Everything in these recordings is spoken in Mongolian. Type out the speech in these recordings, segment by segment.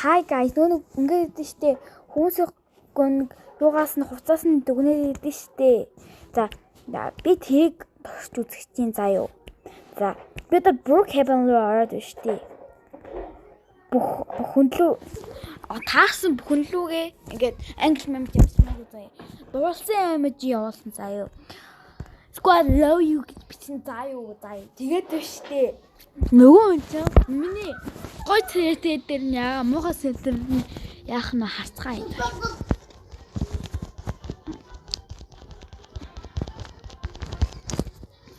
Hi guys, нөө нэг ингээд идэв штэ. Хүмүүсийн гүн юугаас нь хувцас нь дүгнээд идэв штэ. За би тэрийг туршиж үзэх чинь заа юу. За би одоо Brookhaven руу ороод байна штэ. Бүх хөндлөө таарсан бүхэнлүүгээ ингээд англи мэмж явуулсан заяа. Дуулсан амж явуулсан заяа. Squad love you гэж бичсэн заа юу заа. Тэгээд байна штэ. Нөгөө хүн чинь миний гой цэртэй дээр нь яа муухай сэлэр нь яах нь харцгаая.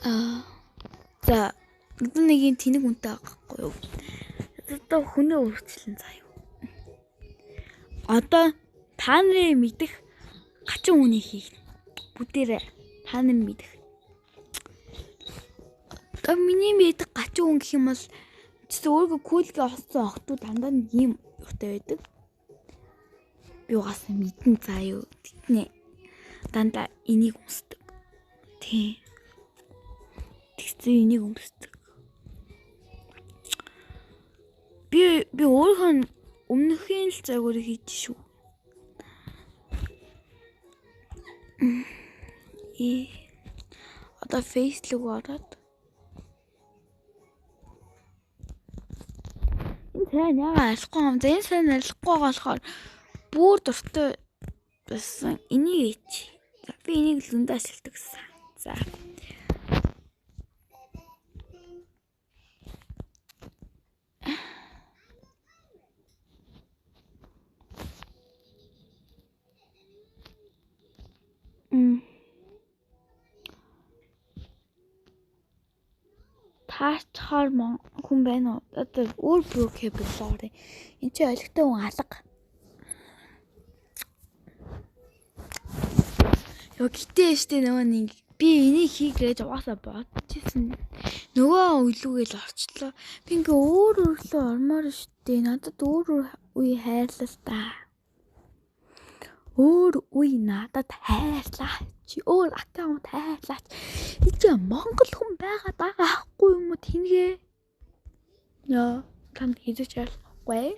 Аа. За нэг юм тэнэг үнтэй байгаа байхгүй юу? Одоо хүнээ өөрчлөн заа юу. Одоо та нарын мэдэх хачин үнийг хийх. Бүгдээрээ та нарын мэдэх. Одоо миний мэдэх гачин хүн гэх юм бол чи өөрийгөө күүлгээ олсон охтууд дандаа нэг юм юутай байдаг. Би угаасаа мэдэн заа юу. Тэдний дандаа энийг өмсдөг. Тий. Тэгсэн энийг өмсдөг. Би өөрийнхөө өмнөхийн л загварыг хийж шүү. Э одоо фейс рүү ороод энэ сайн яагаад алихгүй юм. За энэ сайн алихгүй байгаа болохоор бүр дуртай байсан. Энийг ич. За би энийг л зөндөө ашигладаг гэсэн. За. Таарчхаар хүн байна уу? Одоо өөр Brookhaven руу оръё. Энд чи олигтой хүн алга. Йоо гэтээ штэ нөгөө нэг би энийг хийх гэж угаасаа бодчихсон. Нөгөө өлүүгээл орчлоо. Би ингээ өөр өрлөө ормоор штэ. Надад өөр үе хайрлаа та. Өөр үе надад хайрлаа. Чи өөр аккаунт хайрлаач. Чи Монгол хүн байгаад байгаа ахгүй юм уу тэнгээ? Яа, танд хийж ойлгохгүй.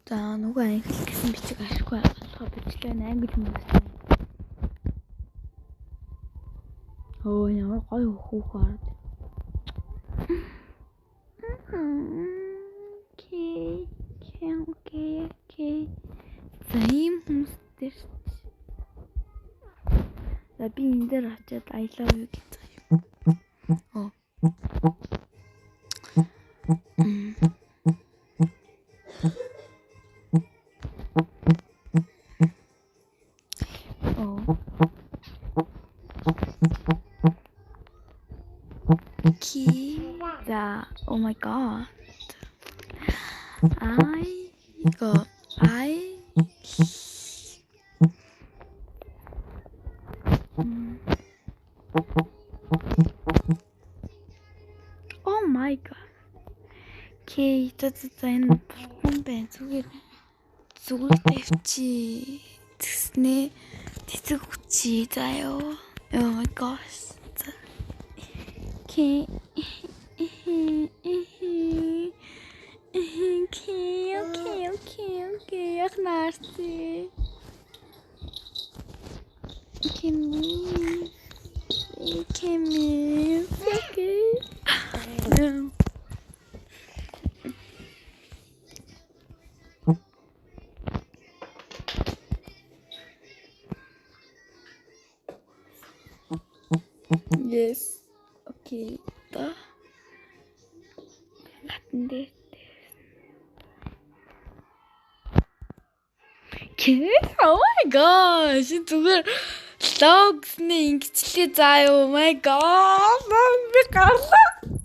За нөгөө англи гэсэн бичиг ашиггүй болохоор бичлээ англи хүмүүс. Өө ямар гоё хүүхэн ороод. Окей. Окей, окей. За ийм хүмүүс дээр за би энэ дээр очиад I love you гэж байгаа юм. Оо. Оо. Окей. За, oh my god. I go I Oh my god. Окей, за энэ болохгүй юм байна. Зүгээр зүгээр тавьчих. Тэгснээ тэцэг хүчий заа юу. Oh my gosh. Окей. Окей, окей, окей, окей. Яг наарси. Кими. Кими. Окей. Yes. Okay. Да. Гатан дээр. Oh my gosh. Зүгээр логсны ингэчлээ заа юу. Oh my god. Би гарлаа.